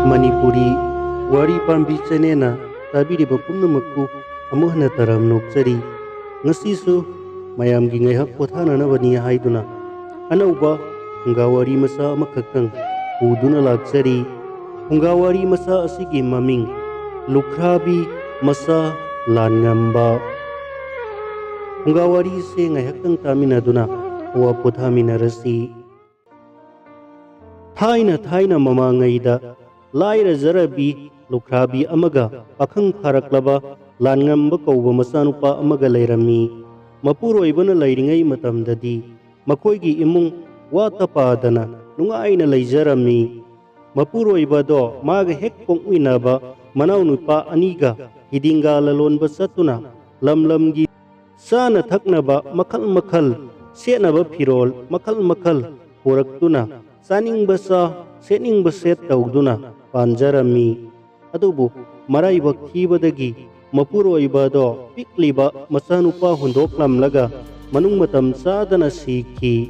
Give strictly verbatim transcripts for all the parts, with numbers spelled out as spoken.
ꯃꯅꯤꯄꯨꯔꯤ ꯋꯥꯔꯤ ꯄꯥꯝꯕꯤ ꯆꯦꯅꯦꯜꯅ ꯇꯥꯕꯤꯔꯤꯕ ꯄꯨꯝꯅꯃꯛꯄꯨ ꯑꯃꯨꯛ ꯍꯟꯅ ꯇꯔꯥꯝ ꯅꯣꯛꯆꯔꯤ꯫ ꯉꯁꯤꯁꯨ ꯃꯌꯥꯝꯒꯤ ꯉꯥꯏꯍꯥꯛ ꯄꯣꯊꯥꯅꯅꯕꯅꯤ ꯍꯥꯏꯗꯨꯅ ꯑꯅꯧꯕ ꯐꯨꯡꯒꯥ ꯋꯥꯔꯤ ꯃꯆꯥ ꯑꯃꯈꯛꯇꯪ ꯄꯨꯗꯨꯅ ꯂꯥꯛꯆꯔꯤ꯫ ꯐꯨꯡꯒꯥ ꯋꯥꯔꯤ ꯃꯆꯥ ꯑꯁꯤꯒꯤ ꯃꯃꯤꯡ ꯂꯨꯈ꯭ꯔꯥꯕꯤ ꯃꯆꯥ ꯂꯥꯟꯉꯝꯕ꯫ ꯐꯨꯡꯒꯥ ꯋꯥꯔꯤꯁꯦ ꯉꯥꯏꯍꯥꯛꯇꯪ ꯇꯥꯃꯤꯟꯅꯗꯨꯅ ꯋꯥ ꯄꯣꯊꯥꯃꯤꯟꯅꯔꯁꯤ꯫ ꯊꯥꯏꯅ ꯊꯥꯏꯅ ꯃꯃꯥꯡꯉꯩꯗ ꯂꯥꯏꯔꯖꯔꯕꯤ ꯂꯨꯈ꯭ꯔꯥꯕꯤ ꯑꯃꯒ ꯄꯥꯈꯪ ꯐꯥꯔꯛꯂꯕ ꯂꯥꯟꯉꯝꯕ ꯀꯧꯕ ꯃꯆꯥꯅꯨꯄꯥ ꯑꯃꯒ ꯂꯩꯔꯝꯃꯤ꯫ ꯃꯄꯨꯔꯣꯏꯕꯅ ꯂꯩꯔꯤꯉꯩ ꯃꯇꯝꯗꯗꯤ ꯃꯈꯣꯏꯒꯤ ꯏꯃꯨꯡ ꯋꯥꯠꯇ ꯄꯥꯗꯅ ꯅꯨꯡꯉꯥꯏꯅ ꯂꯩꯖꯔꯝꯃꯤ꯫ ꯃꯄꯨꯔꯣꯏꯕꯗꯣ ꯃꯥꯒ ꯍꯦꯛ ꯄꯣꯛꯃꯤꯟꯅꯕ ꯃꯅꯥꯎꯅꯨꯄꯥ ꯑꯅꯤꯒ ꯍꯤꯗꯤꯡꯒꯥ ꯂꯂꯣꯟꯕ ꯆꯠꯇꯨꯅ ꯂꯝ ꯂꯝꯒꯤ ꯆꯥꯅ ꯊꯛꯅꯕ ꯃꯈꯜ ꯃꯈꯜ, ꯁꯦꯠꯅꯕ ꯐꯤꯔꯣꯜ ꯃꯈꯜ ꯃꯈꯜ ꯄꯨꯔꯛꯇꯨꯅ ꯆꯥꯅꯤꯡꯕ ꯆꯥ, ꯁꯦꯠꯅꯤꯡꯕ ꯁꯦꯠ ꯇꯧꯗꯨꯅ ꯄꯥꯟꯖꯔꯝꯃꯤ꯫ ꯑꯗꯨꯕꯨ ꯃꯔꯥꯏꯕꯛ ꯊꯤꯕꯗꯒꯤ ꯃꯄꯨꯔꯣꯏꯕꯗꯣ ꯄꯤꯛꯂꯤꯕ ꯃꯆꯥꯅꯨꯄꯥ ꯍꯨꯟꯗꯣꯛꯂꯝꯂꯒ ꯃꯅꯨꯡ ꯃꯇꯝ ꯆꯥꯗꯅ ꯁꯤꯈꯤ꯫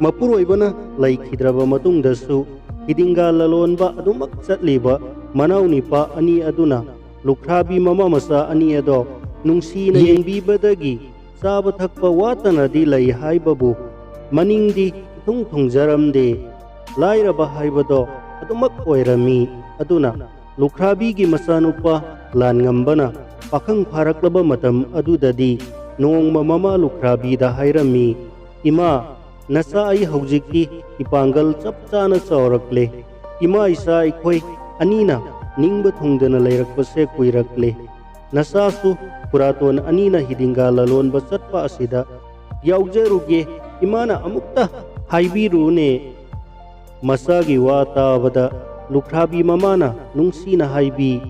ꯃꯄꯨꯔꯣꯏꯕꯅ ꯂꯩꯈꯤꯗ꯭ꯔꯕ ꯃꯇꯨꯡꯗꯁꯨ ꯍꯤꯗꯤꯡꯒꯥ ꯂꯂꯣꯟꯕ ꯑꯗꯨꯃꯛ ꯆꯠꯂꯤꯕ ꯃꯅꯥꯎ ꯅꯤꯄꯥ ꯑꯅꯤ ꯑꯗꯨꯅ ꯂꯨꯈ꯭ꯔꯥꯕꯤ ꯃꯃꯥ ꯃꯆꯥ ꯑꯅꯤ ꯑꯗꯣ ꯅꯨꯡꯁꯤꯅ ꯌꯦꯡꯕꯤꯕꯗꯒꯤ ꯆꯥꯕ ꯊꯛꯄ ꯋꯥꯠꯇꯅꯗꯤ ꯂꯩ ꯍꯥꯏꯕꯕꯨ ꯃꯅꯤꯡꯗꯤ ꯏꯊꯨꯡ ꯊꯨꯡꯖꯔꯝꯗꯦ꯫ ꯂꯥꯏꯔꯕ ꯍꯥꯏꯕꯗꯣ ꯑꯗꯨꯃꯛ ꯑꯣꯏꯔꯝꯃꯤ꯫ ꯑꯗꯨꯅ ꯂꯨꯈ꯭ꯔꯥꯕꯤꯒꯤ ꯃꯆꯥꯅꯨꯄꯥ ꯂꯥꯟꯉꯝꯕꯅ ꯄꯥꯈꯪ ꯐꯥꯔꯛꯂꯕ ꯃꯇꯝ ꯑꯗꯨꯗꯗꯤ ꯅꯣꯡꯃ ꯃꯃꯥ ꯂꯨꯈ꯭ꯔꯥꯕꯤꯗ ꯍꯥꯏꯔꯝꯃꯤ, "ꯏꯃꯥ, ꯅꯆꯥ ꯑꯩ ꯍꯧꯖꯤꯛꯇꯤ ꯏꯄꯥꯡꯒꯜ ꯆꯞ ꯆꯥꯅ ꯆꯥꯎꯔꯛꯂꯦ꯫ ꯏꯃꯥ ꯏꯆꯥ ꯑꯩꯈꯣꯏ ꯑꯅꯤꯅ ꯅꯤꯡꯕ ꯊꯨꯡꯗꯅ ꯂꯩꯔꯛꯄꯁꯦ ꯀꯨꯏꯔꯛꯂꯦ꯫ ꯅꯆꯥꯁꯨ ꯈꯨꯔꯥꯇꯣꯟ ꯑꯅꯤꯅ ꯍꯤꯗꯤꯡꯒꯥ ꯂꯂꯣꯟꯕ ꯆꯠꯄ ꯑꯁꯤꯗ ꯌꯥꯎꯖꯔꯨꯒꯦ, ꯏꯃꯥꯅ ꯑꯃꯨꯛꯇ ꯍꯥꯏꯕꯤꯔꯨꯅꯦ꯫" ꯃꯆꯥꯒꯤ ꯋꯥ ꯇꯥꯕꯗ ꯂꯨꯈ꯭ꯔꯥꯕꯤ ꯃꯃꯥꯅ ꯅꯨꯡꯁꯤꯅ ꯍꯥꯏꯕꯤ,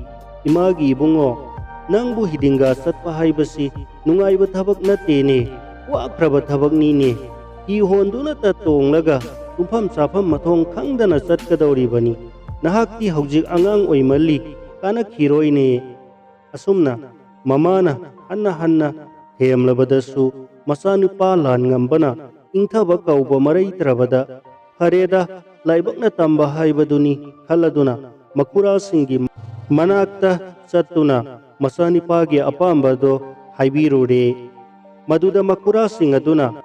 "ꯏꯃꯥꯒꯤ ꯏꯕꯨꯡꯉꯣ, ꯅꯪꯕꯨ ꯍꯤꯗꯤꯡꯒꯥ ꯆꯠꯄ ꯍꯥꯏꯕꯁꯤ ꯅꯨꯡꯉꯥꯏꯕ ꯊꯕꯛ ꯅꯠꯇꯦꯅꯦ, ꯋꯥꯈ꯭ꯔꯕ ꯊꯕꯛꯅꯤꯅꯦ꯫ ꯍꯤ ꯍꯣꯟꯗꯨꯅꯇ ꯇꯣꯡꯂꯒ ꯇꯨꯝꯐꯝ ꯆꯥꯐꯝ ꯃꯊꯣꯡ ꯈꯪꯗꯅ ꯆꯠꯀꯗꯧꯔꯤꯕꯅꯤ꯫ ꯅꯍꯥꯛꯇꯤ ꯍꯧꯖꯤꯛ ꯑꯉꯥꯡ ꯑꯣꯏꯃꯜꯂꯤ, ꯀꯥꯟꯅꯈꯤꯔꯣꯏꯅꯦ꯫" ꯑꯁꯨꯝꯅ ꯃꯃꯥꯅ ꯍꯟꯅ ꯍꯟꯅ ꯊꯦꯝꯂꯕꯗꯁꯨ ꯃꯆꯥꯅꯨꯄꯥ ꯂꯥꯟꯉꯝꯕꯅ ꯏꯪꯊꯕ ꯀꯧꯕ ꯃꯔꯩꯇ꯭ꯔꯕꯗ, "ꯐꯔꯦꯗ, ꯂꯥꯏꯕꯛꯅ ꯇꯝꯕ ꯍꯥꯏꯕꯗꯨꯅꯤ" ꯈꯜꯂꯗꯨꯅ ꯃꯈꯨꯔꯥꯁꯤꯡꯒꯤ ꯃꯅꯥꯛꯇ ꯆꯠꯇꯨꯅ ꯃꯆꯥꯅꯤꯄꯥꯒꯤ ꯑꯄꯥꯝꯕꯗꯣ ꯍꯥꯏꯕꯤꯔꯨꯔꯦ꯫ ꯃꯗꯨꯗ ꯃꯈꯨꯔꯥꯁꯤꯡ ꯑꯗꯨꯅ,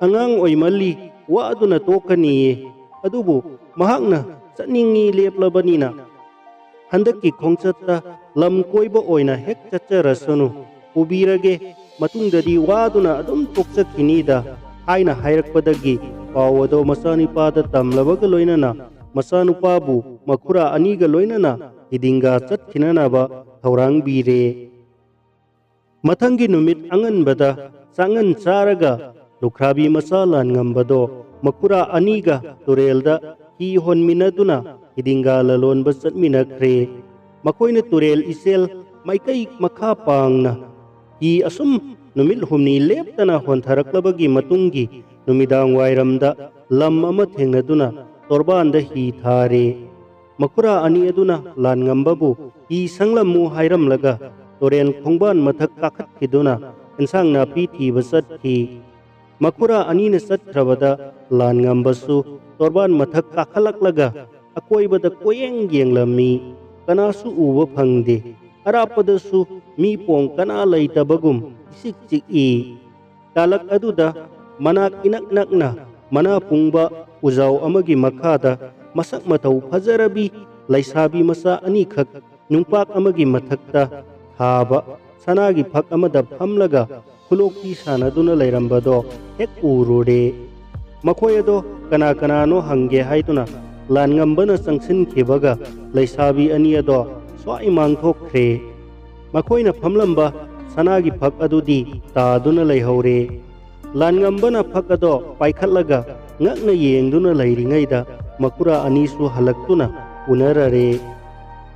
"ꯑꯉꯥꯡ ꯑꯣꯏꯃꯜꯂꯤ, ꯋꯥꯗꯨꯅ ꯇꯣꯛꯀꯅꯤꯌꯦ, ꯑꯗꯨꯕꯨ ꯃꯍꯥꯛꯅ ꯆꯠꯅꯤꯡꯉꯤ ꯂꯦꯞꯂꯕꯅꯤꯅ ꯍꯟꯗꯛꯀꯤ ꯈꯣꯡꯆꯠꯇ ꯂꯝ ꯀꯣꯏꯕ ꯑꯣꯏꯅ ꯍꯦꯛ ꯆꯠꯆꯔꯁꯅꯨ, ꯄꯨꯕꯤꯔꯒꯦ, ꯃꯇꯨꯡꯗꯗꯤ ꯋꯥꯗꯨꯅ ꯑꯗꯨꯝ ꯇꯣꯛꯆꯈꯤꯅꯤꯗ" ꯍꯥꯏꯅ ꯍꯥꯏꯔꯛꯄꯗꯒꯤ ꯄꯥꯎ ꯑꯗꯣ ꯃꯆꯥꯅꯤꯄꯥꯗ ꯇꯝꯂꯕꯒ ꯂꯣꯏꯅꯅ ꯃꯆꯥꯅꯨꯄꯥꯕꯨ ꯃꯈꯨꯔꯥ ꯑꯅꯤꯒ ꯂꯣꯏꯅꯅ ꯍꯤꯗꯤꯡꯒꯥ ꯆꯠꯈꯤꯅꯅꯕ ꯊꯧꯔꯥꯡꯕꯤꯔꯦ꯫ ꯃꯊꯪꯒꯤ ꯅꯨꯃꯤꯠ ꯑꯉꯟꯕꯗ ꯆꯥꯉꯟ ꯆꯥꯔꯒ ꯂꯨꯈ꯭ꯔꯥꯕꯤ ꯃꯆꯥ ꯂꯥꯟꯉꯝꯕꯗꯣ ꯃꯈꯨꯔꯥ ꯑꯅꯤꯒ ꯇꯨꯔꯦꯜꯗ ꯍꯤ ꯍꯣꯟꯃꯤꯟꯅꯗꯨꯅ ꯍꯤꯗꯤꯡꯒꯥ ꯂꯂꯣꯟꯕ ꯆꯠꯃꯤꯟꯅꯈ꯭ꯔꯦ꯫ ꯃꯈꯣꯏꯅ ꯇꯨꯔꯦꯜ ꯏꯆꯦꯜ ꯃꯥꯏꯀꯩ ꯃꯈꯥ ꯄꯥꯡꯅ ꯍꯤ ꯑꯁꯨꯝ ꯅꯨꯃꯤꯠ ꯍꯨꯝꯅꯤ ꯂꯦꯞꯇꯅ ꯍꯣꯟꯊꯔꯛꯂꯕꯒꯤ ꯃꯇꯨꯡꯒꯤ ꯅꯨꯃꯤꯗꯥꯡ ꯋꯥꯏꯔꯝꯗ ꯂꯝ ꯑꯃ ꯊꯦꯡꯅꯗꯨꯅ ꯇꯣꯔꯕꯥꯟꯗ ꯍꯤ ꯊꯥꯔꯦ꯫ ꯃꯈꯨꯔꯥ ꯑꯅꯤ ꯑꯗꯨꯅ ꯂꯥꯟꯉꯝꯕꯕꯨ ꯍꯤ ꯁꯪꯂꯝꯃꯨ ꯍꯥꯏꯔꯝꯂꯒ ꯇꯨꯔꯦꯜ ꯈꯣꯡꯕꯥꯟ ꯃꯊꯛ ꯀꯥꯈꯠꯈꯤꯗꯨꯅ ꯏꯟꯁꯥꯡ ꯅꯥꯄꯤ ꯊꯤꯕ ꯆꯠꯈꯤ꯫ ꯃꯈꯨꯔꯥ ꯑꯅꯤꯅ ꯆꯠꯈ꯭ꯔꯕꯗ ꯂꯥꯟꯉꯝꯕꯁꯨ ꯇꯣꯔꯕꯥꯟ ꯃꯊꯛ ꯀꯥꯈꯠꯂꯛꯂꯒ ꯑꯀꯣꯏꯕꯗ ꯀꯣꯏꯌꯦꯡ ꯌꯦꯡꯂꯝꯃꯤ꯫ ꯀꯅꯥꯁꯨ ꯎꯕ ꯐꯪꯗꯦ꯫ ꯑꯔꯥꯞꯄꯗꯁꯨ ꯃꯤ ꯄꯣꯡ ꯀꯅꯥ ꯂꯩꯇꯕꯒꯨꯝ ꯏꯆꯤꯛ ꯆꯤꯛꯏ꯫ ꯇꯥꯂꯛ ꯑꯗꯨꯗ ꯃꯅꯥꯛ ꯏꯅꯛ ꯅꯛꯅ ꯃꯅꯥ ꯄꯨꯡꯕ ꯎꯖꯥꯎ ꯑꯃꯒꯤ ꯃꯈꯥꯗ ꯃꯁꯛ ꯃꯇꯧ ꯐꯖꯔꯕꯤ ꯂꯩꯁꯥꯕꯤ ꯃꯆꯥ ꯑꯅꯤꯈꯛ ꯅꯨꯡꯄꯥꯛ ꯑꯃꯒꯤ ꯃꯊꯛꯇ ꯊꯥꯕ ꯁꯅꯥꯒꯤ ꯐꯛ ꯑꯃꯗ ꯐꯝꯂꯒ ꯈꯨꯂꯣꯛꯄꯤ ꯁꯥꯟꯅꯗꯨꯅ ꯂꯩꯔꯝꯕꯗꯣ ꯍꯦꯛ ꯎꯔꯨꯔꯦ꯫ ꯃꯈꯣꯏ ꯑꯗꯣ ꯀꯅꯥ ꯀꯅꯥꯅꯣ ꯍꯪꯒꯦ ꯍꯥꯏꯗꯨꯅ ꯂꯥꯟꯉꯝꯕꯅ ꯆꯪꯁꯤꯟꯈꯤꯕꯒ ꯂꯩꯁꯥꯕꯤ ꯑꯅꯤ ꯑꯗꯣ ꯁ꯭ꯋꯥꯏ ꯃꯥꯡꯊꯣꯛꯈ꯭ꯔꯦ꯫ ꯃꯈꯣꯏꯅ ꯐꯝꯂꯝꯕ ꯁꯅꯥꯒꯤ ꯐꯛ ꯑꯗꯨꯗꯤ ꯇꯥꯗꯨꯅ ꯂꯩꯍꯧꯔꯦ꯫ ꯂꯥꯟꯉꯝꯕꯅ ꯐꯛ ꯑꯗꯣ ꯄꯥꯏꯈꯠꯂꯒ ꯉꯛꯅ ꯌꯦꯡꯗꯨꯅ ꯂꯩꯔꯤꯉꯩꯗ ꯃꯈꯨꯔꯥ ꯑꯅꯤꯁꯨ ꯍꯜꯂꯛꯇꯨꯅ ꯎꯅꯔꯔꯦ꯫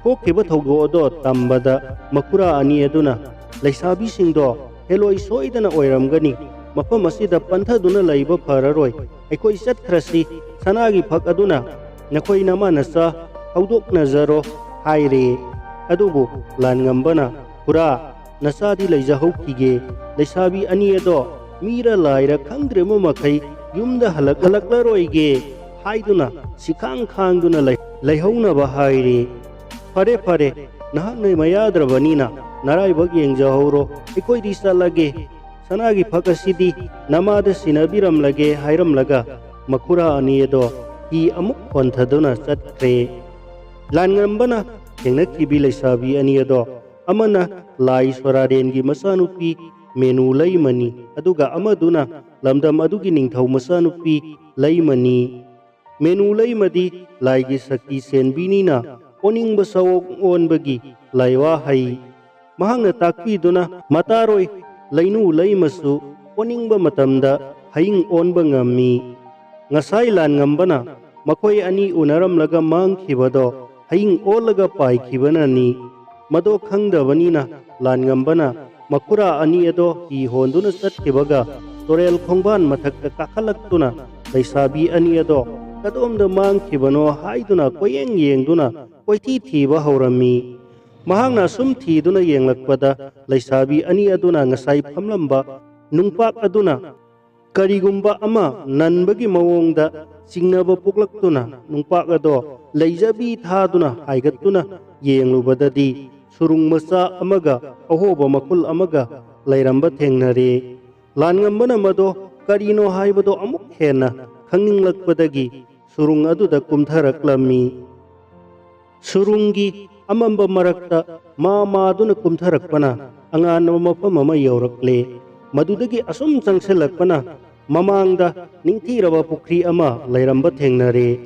ꯊꯣꯛꯈꯤꯕ ꯊꯧꯗꯣꯛ ꯑꯗꯣ ꯇꯝꯕꯗ ꯃꯈꯨꯔꯥ ꯑꯅꯤ ꯑꯗꯨꯅ ꯂꯩꯁꯥꯕꯤꯁꯤꯡꯗꯣ ꯍꯦꯂꯣꯏ ꯁꯣꯏꯗꯅ ꯑꯣꯏꯔꯝꯒꯅꯤ, ꯃꯐꯝ ꯑꯁꯤꯗ ꯄꯟꯊꯗꯨꯅ ꯂꯩꯕ ꯐꯔꯔꯣꯏ, ꯑꯩꯈꯣꯏ ꯆꯠꯈ꯭ꯔꯁꯤ, ꯁꯅꯥꯒꯤ ꯐꯛ ꯑꯗꯨꯅ ꯅꯈꯣꯏ ꯅꯃꯥ ꯅꯆꯥ ꯍꯧꯗꯣꯛꯅꯖꯔꯣ ꯍꯥꯏꯔꯦ꯫ ꯑꯗꯨꯕꯨ ꯂꯥꯟꯉꯝꯕꯅ, ꯈꯨꯔꯥ, ꯅꯆꯥꯗꯤ ꯂꯩꯖꯍꯧꯈꯤꯒꯦ, ꯂꯩꯁꯥꯕꯤ ꯑꯅꯤ ꯑꯗꯣ ꯃꯤꯔ ꯂꯥꯏꯔ ꯈꯪꯗ꯭ꯔꯤꯕ ꯃꯈꯩ ꯌꯨꯝꯗ ꯍꯜꯂꯛ-, ꯍꯜꯂꯛꯂꯔꯣꯏꯒꯦ ꯍꯥꯏꯗꯨꯅ ꯁꯤꯈꯥꯡ ꯈꯥꯡꯗꯨꯅ ꯂꯩ꯫ ꯂꯩꯍꯧꯅꯕ ꯍꯥꯏꯔꯦ꯫ "ꯐꯔꯦ, ꯐꯔꯦ, ꯅꯍꯥꯛꯅ ꯃꯌꯥꯗ꯭ꯔꯕꯅꯤꯅ ꯅꯔꯥꯏꯕꯛ ꯌꯦꯡꯖꯍꯧꯔꯣ, ꯑꯩꯈꯣꯏꯗꯤ ꯆꯠꯂꯒꯦ꯫ ꯁꯅꯥꯒꯤ ꯐꯛ ꯑꯁꯤꯗꯤ ꯅꯃꯥꯗ ꯁꯤꯟꯅꯕꯤꯔꯝꯂꯒꯦ" ꯍꯥꯏꯔꯝꯂꯒ ꯃꯈꯨꯔꯥ ꯑꯅꯤ ꯑꯗꯣ ꯍꯤ ꯑꯃꯨꯛ ꯍꯣꯟꯊꯗꯨꯅ ꯆꯠꯈ꯭ꯔꯦ꯫ ꯂꯥꯟꯉꯝꯕꯅ ꯊꯦꯡꯅꯈꯤꯕꯤ ꯂꯩꯁꯥꯕꯤ ꯑꯅꯤ ꯑꯗꯣ ꯑꯃꯅ ꯂꯥꯏ ꯁꯣꯔꯥꯔꯦꯟꯒꯤ ꯃꯆꯥꯅꯨꯄꯤ ꯃꯦꯅꯨ ꯂꯩꯃꯅꯤ, ꯑꯗꯨꯒ ꯑꯃꯗꯨꯅ ꯂꯝꯗꯝ ꯑꯗꯨꯒꯤ ꯅꯤꯡꯊꯧ ꯃꯆꯥꯅꯨꯄꯤ ꯂꯩꯃꯅꯤ꯫ ꯃꯦꯅꯨ ꯂꯩꯃꯗꯤ ꯂꯥꯏꯒꯤ ꯁꯛꯇꯤ ꯆꯦꯟꯕꯤꯅꯤꯅ ꯑꯣꯅꯤꯡꯕ ꯁꯑꯣꯡ ꯑꯣꯟꯕꯒꯤ ꯂꯥꯏꯋꯥ ꯍꯩ꯫ ꯃꯍꯥꯛꯅ ꯇꯥꯛꯄꯤꯗꯨꯅ ꯃꯇꯥꯔꯣꯏ ꯂꯩꯅꯨ ꯂꯩꯃꯁꯨ ꯑꯣꯅꯤꯡꯕ ꯃꯇꯝꯗ ꯍꯌꯤꯡ ꯑꯣꯟꯕ ꯉꯝꯃꯤ꯫ ꯉꯁꯥꯏ ꯂꯥꯟꯉꯝꯕꯅ ꯃꯈꯣꯏ ꯑꯅꯤ ꯎꯅꯔꯝꯂꯒ ꯃꯥꯡꯈꯤꯕꯗꯣ ꯍꯌꯤꯡ ꯑꯣꯜꯂꯒ ꯄꯥꯏꯈꯤꯕꯅꯅꯤ꯫ ꯃꯗꯣ ꯈꯪꯗꯕꯅꯤꯅ ꯂꯥꯟꯉꯝꯕꯅ ꯃꯈꯨꯔꯥ ꯑꯅꯤ ꯑꯗꯣ ꯍꯤ ꯍꯣꯟꯗꯨꯅ ꯆꯠꯈꯤꯕꯒ ꯇꯨꯔꯦꯜ ꯈꯣꯡꯕꯥꯟ ꯃꯊꯛꯇ ꯀꯥꯈꯠꯂꯛꯇꯨꯅ ꯂꯩꯁꯥꯕꯤ ꯑꯅꯤ ꯑꯗꯣ ꯀꯗꯣꯝꯗ ꯃꯥꯡꯈꯤꯕꯅꯣ ꯍꯥꯏꯗꯨꯅ ꯀꯣꯏꯌꯦꯡ ꯌꯦꯡꯗꯨꯅ ꯀꯣꯏꯊꯤ ꯊꯤꯕ ꯍꯧꯔꯝꯃꯤ꯫ ꯃꯍꯥꯛꯅ ꯑꯁꯨꯝ ꯊꯤꯗꯨꯅ ꯌꯦꯡꯂꯛꯄꯗ ꯂꯩꯁꯥꯕꯤ ꯑꯅꯤ ꯑꯗꯨꯅ ꯉꯁꯥꯏ ꯐꯝꯂꯝꯕ ꯅꯨꯡꯄꯥꯛ ꯑꯗꯨꯅ ꯀꯔꯤꯒꯨꯝꯕ ꯑꯃ ꯅꯟꯕꯒꯤ ꯃꯑꯣꯡꯗ ꯆꯤꯡꯅꯕ ꯄꯣꯛꯂꯛꯇꯨꯅ ꯅꯨꯡꯄꯥꯛ ꯑꯗꯣ ꯂꯩꯖꯕꯤ ꯊꯥꯗꯨꯅ ꯍꯥꯏꯒꯠꯇꯨꯅ ꯌꯦꯡꯂꯨꯕꯗꯗꯤ ꯁꯨꯔꯨꯡ ꯃꯆꯥ ꯑꯃꯒ ꯑꯍꯣꯕ ꯃꯈꯨꯜ ꯑꯃꯒ ꯂꯩꯔꯝꯕ ꯊꯦꯡꯅꯔꯦ꯫ ꯂꯥꯟꯉꯝꯕꯅ ꯃꯗꯣ ꯀꯔꯤꯅꯣ ꯍꯥꯏꯕꯗꯣ ꯑꯃꯨꯛ ꯍꯦꯟꯅ ꯈꯪꯅꯤꯡꯂꯛꯄꯗꯒꯤ ꯁꯨꯔꯨꯡ ꯑꯗꯨꯗ ꯀꯨꯝꯊꯔꯛꯂꯝꯃꯤ꯫ ꯁꯨꯔꯨꯡꯒꯤ ꯑꯃꯝꯕ ꯃꯔꯛꯇ ꯃꯥ ꯃꯥꯗꯨꯅ ꯀꯨꯝꯊꯔꯛꯄꯅ ꯑꯉꯥꯟꯕ ꯃꯐꯝ ꯑꯃ ꯌꯧꯔꯛꯂꯦ꯫ ꯃꯗꯨꯗꯒꯤ ꯑꯁꯨꯝ ꯆꯪꯁꯤꯜꯂꯛꯄꯅ ꯃꯃꯥꯡꯗ ꯅꯤꯡꯊꯤꯔꯕ ꯄꯨꯈ꯭ꯔꯤ ꯑꯃ ꯂꯩꯔꯝꯕ ꯊꯦꯡꯅꯔꯦ꯫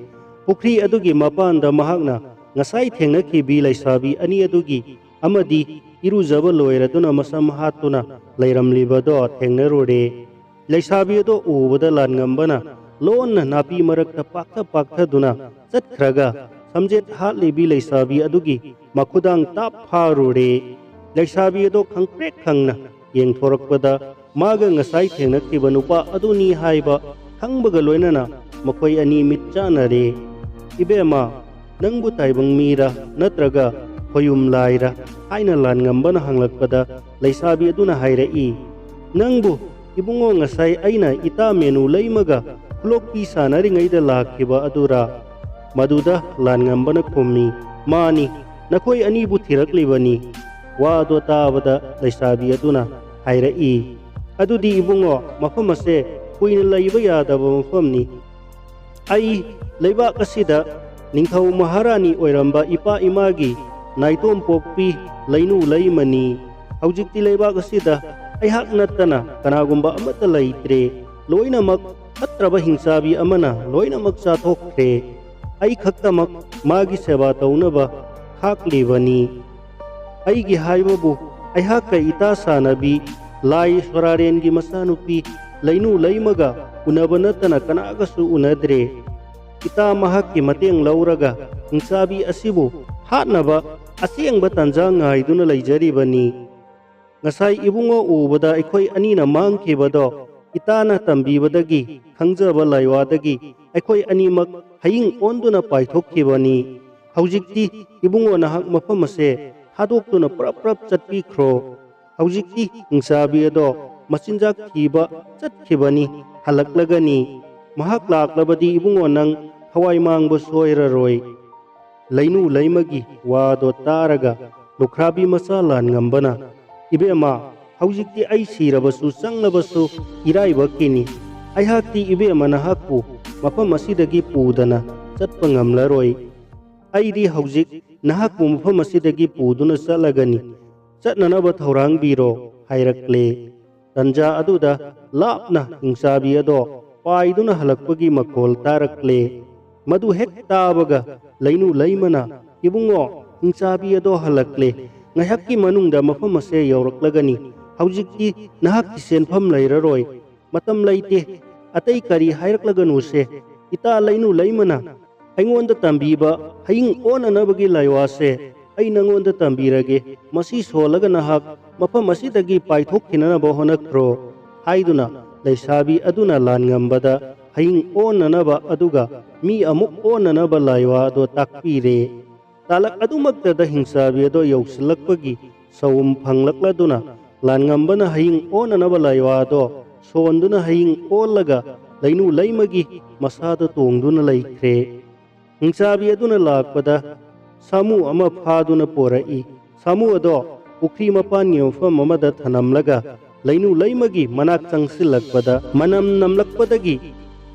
ꯄꯨꯈ꯭ꯔꯤ ꯑꯗꯨꯒꯤ ꯃꯄꯥꯟꯗ ꯃꯍꯥꯛꯅ ꯉꯁꯥꯏ ꯊꯦꯡꯅꯈꯤꯕꯤ ꯂꯩꯁꯥꯕꯤ ꯑꯅꯤ ꯑꯗꯨꯒꯤ ꯑꯃꯗꯤ ꯏꯔꯨꯖꯕ ꯂꯣꯏꯔꯗꯨꯅ ꯃꯁꯝ ꯍꯥꯠꯇꯨꯅ ꯂꯩꯔꯝꯂꯤꯕꯗꯣ ꯊꯦꯡꯅꯔꯨꯔꯦ꯫ ꯂꯩꯁꯥꯕꯤ ꯑꯗꯣ ꯎꯕꯗ ꯂꯥꯟꯉꯝꯕꯅ ꯂꯣꯟꯅ ꯅꯥꯄꯤ ꯃꯔꯛꯇ ꯄꯥꯛꯊ ꯄꯥꯛꯊꯗꯨꯅ ꯆꯠꯈ꯭ꯔꯒ ꯁꯝꯖꯦꯠ ꯍꯥꯠꯂꯤꯕꯤ ꯂꯩꯁꯥꯕꯤ ꯑꯗꯨꯒꯤ ꯃꯈꯨꯗꯥꯡ ꯇꯥꯞ ꯐꯥꯔꯨꯔꯦ꯫ ꯂꯩꯁꯥꯕꯤ ꯑꯗꯣ ꯈꯪꯄ꯭ꯔꯦꯛ ꯈꯪꯅ ꯌꯦꯡꯊꯣꯔꯛꯄꯗ ꯃꯥꯒ ꯉꯁꯥꯏ ꯊꯦꯡꯅꯈꯤꯕ ꯅꯨꯄꯥ ꯑꯗꯨꯅꯤ ꯍꯥꯏꯕ ꯈꯪꯕꯒ ꯂꯣꯏꯅꯅ ꯃꯈꯣꯏ ꯑꯅꯤ ꯃꯤꯠ ꯆꯥꯟꯅꯔꯦ꯫ "ꯏꯕꯦꯝꯃ, ꯅꯪꯕꯨ ꯇꯥꯏꯕꯪ ꯃꯤꯔ ꯅꯠꯇ꯭ꯔꯒ ꯈꯣꯌꯨꯝ ꯂꯥꯏꯔ?" ꯍꯥꯏꯅ ꯂꯥꯟꯉꯝꯕꯅ ꯍꯪꯂꯛꯄꯗ ꯂꯩꯁꯥꯕꯤ ꯑꯗꯨꯅ ꯍꯥꯏꯔꯛꯏ, "ꯅꯪꯕꯨ ꯏꯕꯨꯡꯉꯣ ꯉꯁꯥꯏ ꯑꯩꯅ ꯏꯇꯥ ꯃꯦꯅꯨ ꯂꯩꯃꯒ ꯈꯨꯂꯣꯛꯄꯤ ꯁꯥꯟꯅꯔꯤꯉꯩꯗ ꯂꯥꯛꯈꯤꯕ ꯑꯗꯨꯔꯥ?" ꯃꯗꯨꯗ ꯂꯥꯟꯉꯝꯕꯅ ꯈꯨꯝꯃꯤ, "ꯃꯥꯅꯤ, ꯅꯈꯣꯏ ꯑꯅꯤꯕꯨ ꯊꯤꯔꯛꯂꯤꯕꯅꯤ"꯫ ꯋꯥꯗꯣ ꯇꯥꯕꯗ ꯂꯩꯁꯥꯕꯤ ꯑꯗꯨꯅ ꯍꯥꯏꯔꯛꯏ, "ꯑꯗꯨꯗꯤ ꯏꯕꯨꯡꯉꯣ, ꯃꯐꯝ ꯑꯁꯦ ꯀꯨꯏꯅ ꯂꯩꯕ ꯌꯥꯗꯕ ꯃꯐꯝꯅꯤ꯫ ꯑꯩ ꯂꯩꯕꯥꯛ ꯑꯁꯤꯗ ꯅꯤꯡꯊꯧ ꯃꯍꯥꯔꯥꯅꯤ ꯑꯣꯏꯔꯝꯕ ꯏꯄꯥ ꯏꯃꯥꯒꯤ ꯅꯥꯏꯇꯣꯝ ꯄꯣꯛꯄꯤ ꯂꯩꯅꯨ ꯂꯩꯃꯅꯤ꯫ ꯍꯧꯖꯤꯛꯇꯤ ꯂꯩꯕꯥꯛ ꯑꯁꯤꯗ ꯑꯩꯍꯥꯛ ꯅꯠꯇꯅ ꯀꯅꯥꯒꯨꯝꯕ ꯑꯃꯠꯇ ꯂꯩꯇ꯭ꯔꯦ꯫ ꯂꯣꯏꯅꯃꯛ ꯐꯠꯇ꯭ꯔꯕ ꯍꯤꯡꯆꯥꯕꯤ ꯑꯃꯅ ꯂꯣꯏꯅꯃꯛ ꯆꯥꯊꯣꯛꯈ꯭ꯔꯦ꯫ ꯑꯩ ꯈꯛꯇꯃꯛ ꯃꯥꯒꯤ ꯁꯦꯕꯥ ꯇꯧꯅꯕ ꯈꯥꯛꯂꯤꯕꯅꯤ꯫ ꯑꯩꯒꯤ ꯍꯥꯏꯕꯕꯨ ꯑꯩꯍꯥꯛꯀ ꯏꯇꯥ ꯁꯥꯟꯅꯕꯤ ꯂꯥꯏ ꯁꯣꯔꯥꯔꯦꯟꯒꯤ ꯃꯆꯥꯅꯨꯄꯤ ꯂꯩꯅꯨ ꯂꯩꯃꯒ ꯎꯅꯕ ꯅꯠꯇꯅ ꯀꯅꯥꯒꯁꯨ ꯎꯅꯗ꯭ꯔꯦ꯫ ꯏꯇꯥ ꯃꯍꯥꯛꯀꯤ ꯃꯇꯦꯡ ꯂꯧꯔꯒ ꯍꯤꯡꯆꯥꯕꯤ ꯑꯁꯤꯕꯨ ꯍꯥꯠꯅꯕ ꯑꯁꯦꯡꯕ ꯇꯥꯟꯖꯥ ꯉꯥꯏꯗꯨꯅ ꯂꯩꯖꯔꯤꯕꯅꯤ꯫ ꯉꯁꯥꯏ ꯏꯕꯨꯡꯉꯣ ꯎꯕꯗ ꯑꯩꯈꯣꯏ ꯑꯅꯤꯅ ꯃꯥꯡꯈꯤꯕꯗꯣ ꯏꯇꯥꯅ ꯇꯝꯕꯤꯕꯗꯒꯤ ꯈꯪꯖꯕ ꯂꯥꯏꯋꯥꯗꯒꯤ ꯑꯩꯈꯣꯏ ꯑꯅꯤꯃꯛ ꯍꯌꯤꯡ ꯑꯣꯟꯗꯨꯅ ꯄꯥꯏꯊꯣꯛꯈꯤꯕꯅꯤ꯫ ꯍꯧꯖꯤꯛꯇꯤ ꯏꯕꯨꯡꯉꯣ ꯅꯍꯥꯛ ꯃꯐꯝ ꯑꯁꯦ ꯊꯥꯗꯣꯛꯇꯨꯅ ꯄ꯭ꯔꯞ ꯄ꯭ꯔꯞ ꯆꯠꯄꯤꯈ꯭ꯔꯣ꯫ ꯍꯧꯖꯤꯛꯇꯤ ꯍꯤꯡꯆꯥꯕꯤ ꯑꯗꯣ ꯃꯆꯤꯟꯖꯥꯛ ꯊꯤꯕ ꯆꯠꯈꯤꯕꯅꯤ, ꯍꯜꯂꯛꯂꯒꯅꯤ꯫ ꯃꯍꯥꯛ ꯂꯥꯛꯂꯕꯗꯤ ꯏꯕꯨꯡꯉꯣ ꯅꯪ ꯊꯋꯥꯏ ꯃꯥꯡꯕ ꯁꯣꯏꯔꯔꯣꯏ"꯫ ꯂꯩꯅꯨ ꯂꯩꯃꯒꯤ ꯋꯥꯗꯣ ꯇꯥꯔꯒ ꯂꯨꯈ꯭ꯔꯥꯕꯤ ꯃꯆꯥ ꯂꯥꯟꯉꯝꯕꯅ, "ꯏꯕꯦꯝꯃ, ꯍꯧꯖꯤꯛꯇꯤ ꯑꯩ ꯁꯤꯔꯕꯁꯨ ꯆꯪꯂꯕꯁꯨ ꯏꯔꯥꯏꯕꯛꯀꯤꯅꯤ꯫ ꯑꯩꯍꯥꯛꯇꯤ ꯏꯕꯦꯝꯃ ꯅꯍꯥꯛꯄꯨ ꯃꯐꯝ ꯑꯁꯤꯗꯒꯤ ꯄꯨꯗꯅ ꯆꯠꯄ ꯉꯝꯂꯔꯣꯏ꯫ ꯑꯩꯗꯤ ꯍꯧꯖꯤꯛ ꯅꯍꯥꯛꯄꯨ ꯃꯐꯝ ꯑꯁꯤꯗꯒꯤ ꯄꯨꯗꯨꯅ ꯆꯠꯂꯒꯅꯤ꯫ ꯆꯠꯅꯅꯕ ꯊꯧꯔꯥꯡꯕꯤꯔꯣ" ꯍꯥꯏꯔꯛꯂꯦ꯫ ꯇꯟꯖꯥ ꯑꯗꯨꯗ ꯂꯥꯞꯅ ꯍꯤꯡꯆꯥꯕꯤ ꯑꯗꯣ ꯄꯥꯏꯗꯨꯅ ꯍꯜꯂꯛꯄꯒꯤ ꯃꯈꯣꯜ ꯇꯥꯔꯛꯂꯦ꯫ ꯃꯗꯨ ꯍꯦꯛ ꯇꯥꯕꯒ ꯂꯩꯅꯨ ꯂꯩꯃꯅ, "ꯏꯕꯨꯡꯉꯣ, ꯍꯤꯡꯆꯥꯕꯤ ꯑꯗꯣ ꯍꯜꯂꯛꯂꯦ꯫ ꯉꯥꯏꯍꯥꯛꯀꯤ ꯃꯅꯨꯡꯗ ꯃꯐꯝ ꯑꯁꯦ ꯌꯧꯔꯛꯂꯒꯅꯤ꯫ ꯍꯧꯖꯤꯛꯇꯤ ꯅꯍꯥꯛꯀꯤ ꯁꯦꯟꯐꯝ ꯂꯩꯔꯔꯣꯏ꯫ ꯃꯇꯝ ꯂꯩꯇꯦ꯫ ꯑꯇꯩ ꯀꯔꯤ ꯍꯥꯏꯔꯛꯂꯒꯅꯨꯁꯦ꯫ ꯏꯇꯥ ꯂꯩꯅꯨ ꯂꯩꯃꯅ ꯑꯩꯉꯣꯟꯗ ꯇꯝꯕꯤꯕ ꯍꯌꯤꯡ ꯑꯣꯟꯅꯅꯕꯒꯤ ꯂꯥꯏꯋꯥꯁꯦ ꯑꯩ ꯅꯉꯣꯟꯗ ꯇꯝꯕꯤꯔꯒꯦ꯫ ꯃꯁꯤ ꯁꯣꯜꯂꯒ ꯅꯍꯥꯛ ꯃꯐꯝ ꯑꯁꯤꯗꯒꯤ ꯄꯥꯏꯊꯣꯛꯈꯤꯅꯅꯕ ꯍꯣꯠꯅꯈ꯭ꯔꯣ" ꯍꯥꯏꯗꯨꯅ ꯂꯩꯁꯥꯕꯤ ꯑꯗꯨꯅ ꯂꯥꯟꯉꯝꯕꯗ ꯍꯌꯤꯡ ꯑꯣꯟꯅꯅꯕ ꯑꯗꯨꯒ ꯃꯤ ꯑꯃꯨꯛ ꯑꯣꯟꯅꯅꯕ ꯂꯥꯏꯋꯥ ꯑꯗꯣ ꯇꯥꯛꯄꯤꯔꯦ꯫ ꯇꯥꯂꯛ ꯑꯗꯨꯃꯛꯇꯗ ꯍꯤꯡꯆꯥꯕꯤ ꯑꯗꯣ ꯌꯧꯁꯤꯜꯂꯛꯄꯒꯤ ꯁꯑꯨꯝ ꯐꯪꯂꯛꯂꯗꯨꯅ ꯂꯥꯟꯉꯝꯕꯅ ꯍꯌꯤꯡ ꯑꯣꯟꯅꯅꯕ ꯂꯥꯏꯋꯥ ꯑꯗꯣ ꯁꯣꯟꯗꯨꯅ ꯍꯌꯤꯡ ꯑꯣꯜꯂꯒ ꯂꯩꯅꯨ ꯂꯩꯃꯒꯤ ꯃꯁꯥꯗ ꯇꯣꯡꯗꯨꯅ ꯂꯩꯈ꯭ꯔꯦ꯫ ꯍꯤꯡꯆꯥꯕꯤ ꯑꯗꯨꯅ ꯂꯥꯛꯄꯗ ꯁꯥꯃꯨ ꯑꯃ ꯐꯥꯗꯨꯅ ꯄꯨꯔꯛꯏ꯫ ꯁꯥꯃꯨ ꯑꯗꯣ ꯄꯨꯈ꯭ꯔꯤ ꯃꯄꯥꯟꯒꯤ ꯃꯐꯝ ꯑꯃꯗ ꯊꯅꯝꯂꯒ ꯂꯩꯅꯨ ꯂꯩꯃꯒꯤ ꯃꯅꯥꯛ ꯆꯪꯁꯤꯜꯂꯛꯄꯗ ꯃꯅꯝ ꯅꯝꯂꯛꯄꯗꯒꯤ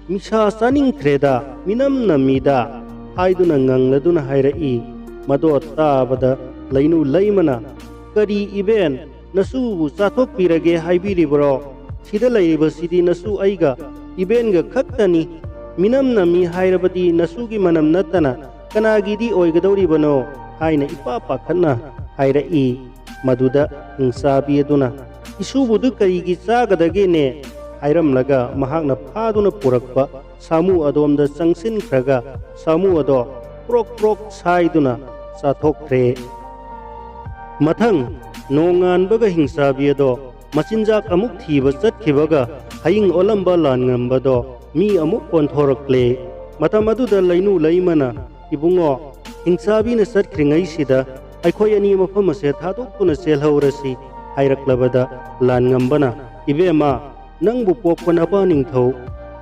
"ꯃꯤꯁꯥ ꯆꯥꯅꯤꯡꯈ꯭ꯔꯦꯗ, ꯃꯤꯅꯝ ꯅꯝꯃꯤꯗ" ꯍꯥꯏꯗꯨꯅ ꯉꯪꯂꯗꯨꯅ ꯍꯥꯏꯔꯛꯏ꯫ ꯃꯗꯣ ꯇꯥꯕꯗ ꯂꯩꯅꯨ ꯂꯩꯃꯅ, "ꯀꯔꯤ ꯏꯕꯦꯟ, ꯅꯁꯨꯕꯨ ꯆꯥꯊꯣꯛꯄꯤꯔꯒꯦ ꯍꯥꯏꯕꯤꯔꯤꯕ꯭ꯔꯣ? ꯁꯤꯗ ꯂꯩꯔꯤꯕꯁꯤꯗꯤ ꯅꯁꯨ ꯑꯩꯒ ꯏꯕꯦꯟꯒ ꯈꯛꯇꯅꯤ꯫ ꯃꯤꯅꯝ ꯅꯝꯃꯤ ꯍꯥꯏꯔꯕꯗꯤ ꯅꯁꯨꯒꯤ ꯃꯅꯝ ꯅꯠꯇꯅ ꯀꯅꯥꯒꯤꯗꯤ ꯑꯣꯏꯒꯗꯧꯔꯤꯕꯅꯣ?" ꯍꯥꯏꯅ ꯏꯄꯥ ꯄꯥꯈꯠꯅ ꯍꯥꯏꯔꯛꯏ꯫ ꯃꯗꯨꯗ ꯍꯤꯡꯆꯥꯕꯤ ꯑꯗꯨꯅ, "ꯏꯁꯨꯕꯨꯗꯨ ꯀꯔꯤꯒꯤ ꯆꯥꯒꯗꯒꯦꯅꯦ?" ꯍꯥꯏꯔꯝꯂꯒ ꯃꯍꯥꯛꯅ ꯐꯥꯗꯨꯅ ꯄꯨꯔꯛꯄ ꯁꯥꯃꯨ ꯑꯗꯣꯝꯗ ꯆꯪꯁꯤꯟꯈ꯭ꯔꯒ ꯁꯥꯃꯨ ꯑꯗꯣ ꯄ꯭ꯔꯣꯛ ꯄ꯭ꯔꯣꯛ ꯁꯥꯏꯗꯨꯅ ꯆꯥꯊꯣꯛꯈ꯭ꯔꯦ꯫ ꯃꯊꯪ ꯅꯣꯡꯉꯥꯟꯕꯒ ꯍꯤꯡꯆꯥꯕꯤ ꯑꯗꯣ ꯃꯆꯤꯟꯖꯥꯛ ꯑꯃꯨꯛ ꯊꯤꯕ ꯆꯠꯈꯤꯕꯒ ꯍꯌꯤꯡ ꯑꯣꯜꯂꯝꯕ ꯂꯥꯟꯉꯝꯕꯗꯣ ꯃꯤ ꯑꯃꯨꯛ ꯑꯣꯟꯊꯣꯔꯛꯂꯦ꯫ ꯃꯇꯝ ꯑꯗꯨꯗ ꯂꯩꯅꯨ ꯂꯩꯃꯅ, "ꯏꯕꯨꯡꯉꯣ, ꯍꯤꯡꯆꯥꯕꯤꯅ ꯆꯠꯈ꯭ꯔꯤꯉꯩꯁꯤꯗ ꯑꯩꯈꯣꯏ ꯑꯅꯤ ꯃꯐꯝ ꯑꯁꯦ ꯊꯥꯗꯣꯛꯇꯨꯅ ꯆꯦꯜꯍꯧꯔꯁꯤ" ꯍꯥꯏꯔꯛꯂꯕꯗ ꯂꯥꯟꯉꯝꯕꯅ, "ꯏꯕꯦꯝꯃ, ꯅꯪꯕꯨ ꯄꯣꯛꯄ ꯅꯄꯥ ꯅꯤꯡꯊꯧ,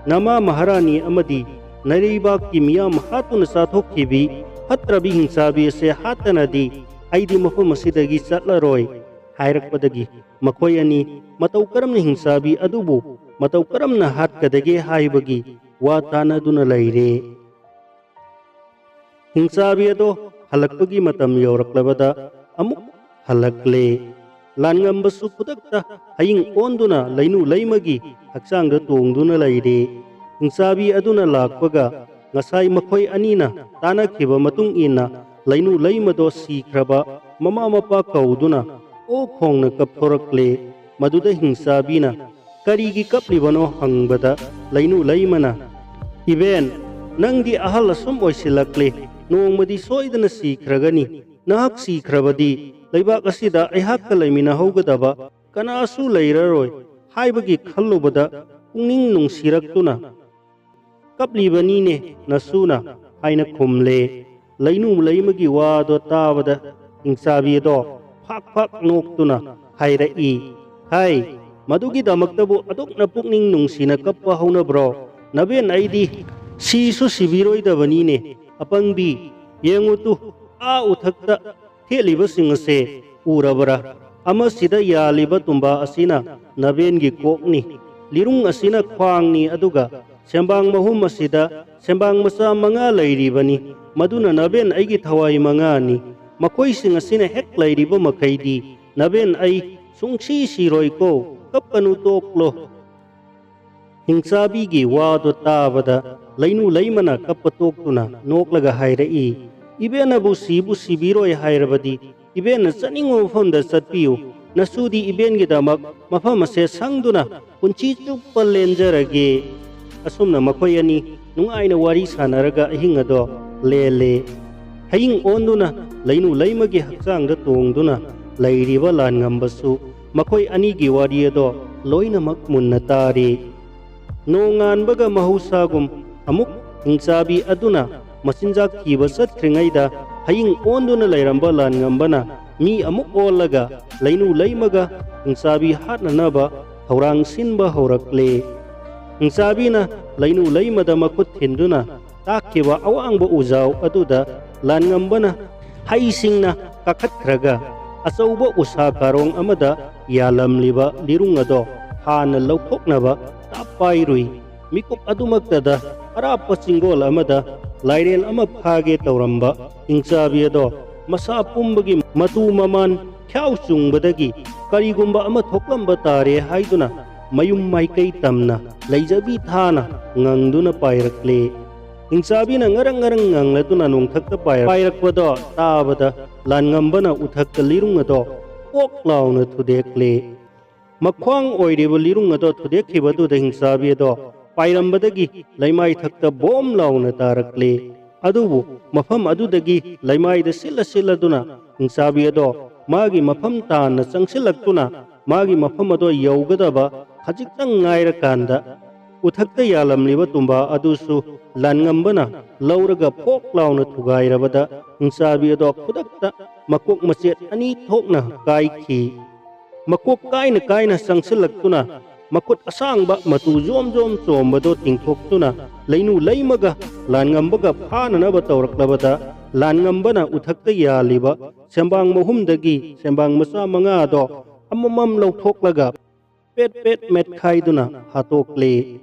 ꯅꯃꯥ ꯃꯍꯥꯔꯥꯅꯤ ꯑꯃꯗꯤ ꯅꯩꯔꯩꯕꯥꯛꯀꯤ ꯃꯤꯌꯥꯝ ꯍꯥꯠꯇꯨꯅ ꯆꯥꯊꯣꯛꯈꯤꯕꯤ ꯐꯠꯇ꯭ꯔꯕꯤ ꯍꯤꯡꯆꯥꯕꯤ ꯑꯁꯦ ꯍꯥꯠꯇꯅꯗꯤ ꯑꯩꯗꯤ ꯃꯐꯝ ꯑꯁꯤꯗꯒꯤ ꯆꯠꯂꯔꯣꯏ" ꯍꯥꯏꯔꯛꯄꯗꯒꯤ ꯃꯈꯣꯏ ꯑꯅꯤ ꯃꯇꯧ ꯀꯔꯝꯅ ꯍꯤꯡꯆꯥꯕꯤ ꯑꯗꯨꯕꯨ ꯃꯇꯧ ꯀꯔꯝꯅ ꯍꯥꯠꯀꯗꯒꯦ ꯍꯥꯏꯕꯒꯤ ꯋꯥ ꯇꯥꯅꯗꯨꯅ ꯂꯩꯔꯦ꯫ ꯍꯤꯡꯆꯥꯕꯤ ꯑꯗꯣ ꯍꯜꯂꯛꯄꯒꯤ ꯃꯇꯝ ꯌꯧꯔꯛꯂꯕꯗ ꯑꯃꯨꯛ ꯍꯜꯂꯛꯂꯦ꯫ ꯂꯥꯟꯉꯝꯕꯁꯨ ꯈꯨꯗꯛꯇ ꯍꯌꯤꯡ ꯑꯣꯟꯗꯨꯅ ꯂꯩꯅꯨ ꯂꯩꯃꯒꯤ ꯍꯛꯆꯥꯡꯗ ꯇꯣꯡꯗꯨꯅ ꯂꯩꯔꯦ꯫ ꯍꯤꯡꯆꯥꯕꯤ ꯑꯗꯨꯅ ꯂꯥꯛꯄꯒ ꯉꯁꯥꯏ ꯃꯈꯣꯏ ꯑꯅꯤꯅ ꯇꯥꯟꯅꯈꯤꯕ ꯃꯇꯨꯡ ꯏꯟꯅ ꯂꯩꯅꯨ ꯂꯩꯃꯗꯣ ꯁꯤꯈ꯭ꯔꯕ ꯃꯃꯥ ꯃꯄꯥ ꯀꯧꯗꯨꯅ ꯑꯣꯛ ꯈꯣꯡꯅ ꯀꯞꯊꯣꯔꯛꯂꯦ꯫ ꯃꯗꯨꯗ ꯍꯤꯡꯆꯥꯕꯤꯅ ꯀꯔꯤꯒꯤ ꯀꯞꯂꯤꯕꯅꯣ ꯍꯪꯕꯗ ꯂꯩꯅꯨ ꯂꯩꯃꯅ, "ꯏꯕꯦꯟ, ꯅꯪꯗꯤ ꯑꯍꯜ ꯑꯁꯨꯝ ꯑꯣꯏꯁꯤꯜꯂꯛꯂꯦ, ꯅꯣꯡꯃꯗꯤ ꯁꯣꯏꯗꯅ ꯁꯤꯈ꯭ꯔꯒꯅꯤ꯫ ꯅꯍꯥꯛ ꯁꯤꯈ꯭ꯔꯕꯗꯤ ꯂꯩꯕꯥꯛ ꯑꯁꯤꯗ ꯑꯩꯍꯥꯛꯀ ꯂꯩꯃꯤꯟꯅꯍꯧꯒꯗꯕ ꯀꯅꯥꯁꯨ ꯂꯩꯔꯔꯣꯏ" ꯍꯥꯏꯕꯒꯤ ꯈꯜꯂꯨꯕꯗ ꯄꯨꯛꯅꯤꯡ ꯅꯨꯡꯁꯤꯔꯛꯇꯨꯅ, "ꯀꯞꯂꯤꯕꯅꯤꯅꯦ ꯅꯁꯨꯅ" ꯍꯥꯏꯅ ꯈꯨꯝꯂꯦ꯫ ꯂꯩꯅꯨ ꯂꯩꯃꯒꯤ ꯋꯥꯗꯣ ꯇꯥꯕꯗ ꯍꯤꯡꯆꯥꯕꯤ ꯑꯗꯣ ꯐꯥꯛ ꯐꯥꯛ ꯅꯣꯛꯇꯨꯅ ꯍꯥꯏꯔꯛꯏ, "ꯍꯥꯏ, ꯃꯗꯨꯒꯤꯗꯃꯛꯇꯕꯨ ꯑꯗꯨꯛꯅ ꯄꯨꯛꯅꯤꯡ ꯅꯨꯡꯁꯤꯅ ꯀꯞꯄ ꯍꯧꯅꯕ꯭ꯔꯣ? ꯅꯕꯦꯟ ꯑꯩꯗꯤ ꯁꯤꯁꯨ ꯁꯤꯕꯤꯔꯣꯏꯗꯕꯅꯤꯅꯦ꯫ "ꯑꯄꯪꯕꯤ, ꯌꯦꯡꯉꯨ ꯇꯨ, ꯑꯥ ꯎꯊꯛꯇ ꯊꯦꯠꯂꯤꯕꯁꯤꯡ ꯑꯁꯦ ꯎꯔꯕꯔꯥ? ꯑꯃꯁꯤꯗ ꯌꯥꯜꯂꯤꯕ ꯇꯨꯝꯕꯥ ꯑꯁꯤꯅ ꯅꯕꯦꯟꯒꯤ ꯀꯣꯛꯅꯤ꯫ ꯂꯤꯔꯨꯡ ꯑꯁꯤꯅ ꯈ꯭ꯋꯥꯡꯅꯤ, ꯑꯗꯨꯒ ꯁꯦꯝꯕꯥꯡ ꯃꯍꯨꯝ ꯑꯁꯤꯗ ꯁꯦꯝꯕꯥꯡ ꯃꯆꯥ ꯃꯉꯥ ꯂꯩꯔꯤꯕꯅꯤ꯫ ꯃꯗꯨꯅ ꯅꯕꯦꯟ ꯑꯩꯒꯤ ꯊꯋꯥꯏ ꯃꯉꯥꯅꯤ꯫ ꯃꯈꯣꯏꯁꯤꯡ ꯑꯁꯤꯅ ꯍꯦꯛ ꯂꯩꯔꯤꯕ ꯃꯈꯩꯗꯤ ꯅꯕꯦꯟ ꯑꯩ ꯁꯨꯡꯁꯤ ꯁꯤꯔꯣꯏꯀꯣ꯫ ꯀꯞꯀꯅꯨ, ꯇꯣꯛꯂꯣ꯫" ꯍꯤꯡꯆꯥꯕꯤꯒꯤ ꯋꯥꯗꯨ ꯇꯥꯕꯗ ꯂꯩꯅꯨ ꯂꯩꯃꯅ ꯀꯞꯄ ꯇꯣꯛꯇꯨꯅ ꯅꯣꯛꯂꯒ ꯍꯥꯏꯔꯛꯏ, "ꯏꯕꯦꯟꯅꯕꯨ ꯁꯤꯕꯨ ꯁꯤꯕꯤꯔꯣꯏ ꯍꯥꯏꯔꯕꯗꯤ ꯏꯕꯦꯟꯅ ꯆꯠꯅꯤꯡꯕ ꯃꯐꯝꯗ ꯆꯠꯄꯤꯌꯨ꯫ ꯅꯁꯨꯗꯤ ꯏꯕꯦꯟꯒꯤꯗꯃꯛ ꯃꯐꯝ ꯑꯁꯦ ꯁꯪꯗꯨꯅ ꯄꯨꯟꯁꯤ ꯆꯨꯞꯄ ꯂꯦꯟꯖꯔꯒꯦ꯫" ꯑꯁꯨꯝꯅ ꯃꯈꯣꯏ ꯑꯅꯤ ꯅꯨꯡꯉꯥꯏꯅ ꯋꯥꯔꯤ ꯁꯥꯟꯅꯔꯒ ꯑꯍꯤꯡ ꯑꯗꯣ ꯂꯦꯜꯂꯦ꯫ ꯍꯌꯤꯡ ꯑꯣꯟꯗꯨꯅ ꯂꯩꯅꯨ ꯂꯩꯃꯒꯤ ꯍꯛꯆꯥꯡꯗ ꯇꯣꯡꯗꯨꯅ ꯂꯩꯔꯤꯕ ꯂꯥꯟꯉꯝꯕꯁꯨ ꯃꯈꯣꯏ ꯑꯅꯤꯒꯤ ꯋꯥꯔꯤ ꯑꯗꯣ ꯂꯣꯏꯅꯃꯛ ꯃꯨꯟꯅ ꯇꯥꯔꯤ꯫ ꯅꯣꯡꯉꯥꯟꯕꯒ ꯃꯍꯧꯁꯥꯒꯨꯝ ꯑꯃꯨꯛ ꯍꯤꯡꯆꯥꯕꯤ ꯑꯗꯨꯅ ꯃꯆꯤꯟꯖꯥꯛ ꯊꯤꯕ ꯆꯠꯈ꯭ꯔꯤꯉꯩꯗ ꯍꯌꯤꯡ ꯑꯣꯟꯗꯨꯅ ꯂꯩꯔꯝꯕ ꯂꯥꯟꯉꯝꯕꯅ ꯃꯤ ꯑꯃꯨꯛ ꯑꯣꯜꯂꯒ ꯂꯩꯅꯨ ꯂꯩꯃꯒ ꯍꯤꯡꯆꯥꯕꯤ ꯍꯥꯠꯅꯅꯕ ꯊꯧꯔꯥꯡ ꯁꯤꯟꯕ ꯍꯧꯔꯛꯂꯦ꯫ ꯍꯤꯡꯆꯥꯕꯤꯅ ꯂꯩꯅꯨ ꯂꯩꯃꯗ ꯃꯈꯨꯠ ꯊꯤꯟꯗꯨꯅ ꯇꯥꯛꯈꯤꯕ ꯑꯋꯥꯡꯕ ꯎꯖꯥꯎ ꯑꯗꯨꯗ ꯂꯥꯟꯉꯝꯕꯅ ꯍꯩꯁꯤꯡꯅ ꯀꯥꯈꯠꯈ꯭ꯔꯒ ꯑꯆꯧꯕ ꯎꯁꯥ ꯀꯥꯔꯣꯡ ꯑꯃꯗ ꯌꯥꯜꯂꯝꯂꯤꯕ ꯂꯤꯔꯨꯡ ꯑꯗꯣ ꯍꯥꯟꯅ ꯂꯧꯊꯣꯛꯅꯕ ꯇꯥꯞ ꯄꯥꯏꯔꯨꯏ꯫ ꯃꯤꯀꯨꯞ ꯑꯗꯨꯃꯛꯇꯗ ꯑꯔꯥꯞꯄ ꯆꯤꯡꯒꯣꯜ ꯑꯃꯗ ꯂꯥꯏꯔꯦꯜ ꯑꯃ ꯐꯥꯒꯦ ꯇꯧꯔꯝꯕ ꯍꯤꯡꯆꯥꯕꯤ ꯑꯗꯣ ꯃꯁꯥ ꯄꯨꯝꯕꯒꯤ ꯃꯇꯨ ꯃꯃꯥꯟ ꯈ꯭ꯌꯥꯎ ꯆꯨꯡꯕꯗꯒꯤ ꯀꯔꯤꯒꯨꯝꯕ ꯑꯃ ꯊꯣꯛꯂꯝꯕ ꯇꯥꯔꯦ ꯍꯥꯏꯗꯨꯅ ꯃꯌꯨꯝ ꯃꯥꯏꯀꯩ ꯇꯝꯅ ꯂꯩꯖꯕꯤ ꯊꯥꯅ ꯉꯪꯗꯨꯅ ꯄꯥꯏꯔꯛꯂꯦ꯫ ꯍꯤꯡꯆꯥꯕꯤꯅ ꯉꯔꯪ ꯉꯔꯪ ꯉꯪꯂꯗꯨꯅ ꯅꯣꯡꯊꯛꯇ ꯄꯥꯏꯔꯛꯄꯗꯣ ꯇꯥꯕꯗ ꯂꯥꯟꯉꯝꯕꯅ ꯎꯊꯛꯇ ꯂꯤꯔꯨꯡ ꯑꯗꯣ ꯄꯣꯛ ꯂꯥꯎꯅ ꯊꯨꯗꯦꯛꯂꯦ꯫ ꯃꯈ꯭ꯋꯥꯡ ꯑꯣꯏꯔꯤꯕ ꯂꯤꯔꯨꯡ ꯑꯗꯣ ꯊꯨꯗꯦꯛꯈꯤꯕꯗꯨꯗ ꯍꯤꯡꯆꯥꯕꯤ ꯑꯗꯣ ꯄꯥꯏꯔꯝꯕꯗꯒꯤ ꯂꯩꯃꯥꯏ ꯊꯛꯇ ꯕꯣꯝ ꯂꯥꯎꯅ ꯇꯥꯔꯛꯂꯦ꯫ ꯑꯗꯨꯕꯨ ꯃꯐꯝ ꯑꯗꯨꯗꯒꯤ ꯂꯩꯃꯥꯏꯗ ꯁꯤꯠꯂ ꯁꯤꯠꯂꯗꯨꯅ ꯍꯤꯡꯆꯥꯕꯤ ꯑꯗꯣ ꯃꯥꯒꯤ ꯃꯐꯝ ꯇꯥꯟꯅ ꯆꯪꯁꯤꯜꯂꯛꯇꯨꯅ ꯃꯥꯒꯤ ꯃꯐꯝ ꯑꯗꯣ ꯌꯧꯒꯗꯕ ꯈꯖꯤꯛꯇꯪ ꯉꯥꯏꯔꯀꯥꯟꯗ ꯎꯊꯛꯇ ꯌꯥꯜꯂꯝꯂꯤꯕ ꯇꯨꯝꯕꯥ ꯑꯗꯨꯁꯨ ꯂꯥꯟꯉꯝꯕꯅ ꯂꯧꯔꯒ ꯐꯣꯛ ꯂꯥꯎꯅ ꯊꯨꯒꯥꯏꯔꯕꯗ ꯍꯤꯡꯆꯥꯕꯤ ꯑꯗꯣ ꯈꯨꯗꯛꯇ ꯃꯀꯣꯛ ꯃꯆꯦꯠ ꯑꯅꯤ ꯊꯣꯛꯅ ꯀꯥꯏꯈꯤ꯫ ꯃꯀꯣꯛ ꯀꯥꯏꯅ ꯀꯥꯏꯅ ꯆꯪꯁꯤꯜꯂꯛꯇꯨꯅ ꯃꯈꯨꯠ ꯑꯁꯥꯡꯕ ꯃꯇꯨ ꯖꯣꯝ ꯖꯣꯝ ꯆꯣꯝꯕꯗꯣ ꯇꯤꯡꯊꯣꯛꯇꯨꯅ ꯂꯩꯅꯨ ꯂꯩꯃꯒ ꯂꯥꯟꯉꯝꯕꯒ ꯐꯥꯅꯅꯕ ꯇꯧꯔꯛꯂꯕꯗ, ꯂꯥꯟꯉꯝꯕꯅ ꯎꯊꯛꯇ ꯌꯥꯜꯂꯤꯕ ꯁꯦꯝꯕꯥꯡ ꯃꯍꯨꯝꯗꯒꯤ ꯁꯦꯝꯕꯥꯡ ꯃꯆꯥ ꯃꯉꯥꯗꯣ ꯑꯃꯃꯝ ꯂꯧꯊꯣꯛꯂꯒ ꯄꯦꯠ ꯄꯦꯠ ꯃꯦꯠꯈꯥꯏꯗꯨꯅ ꯍꯥꯠꯇꯣꯛꯂꯦ꯫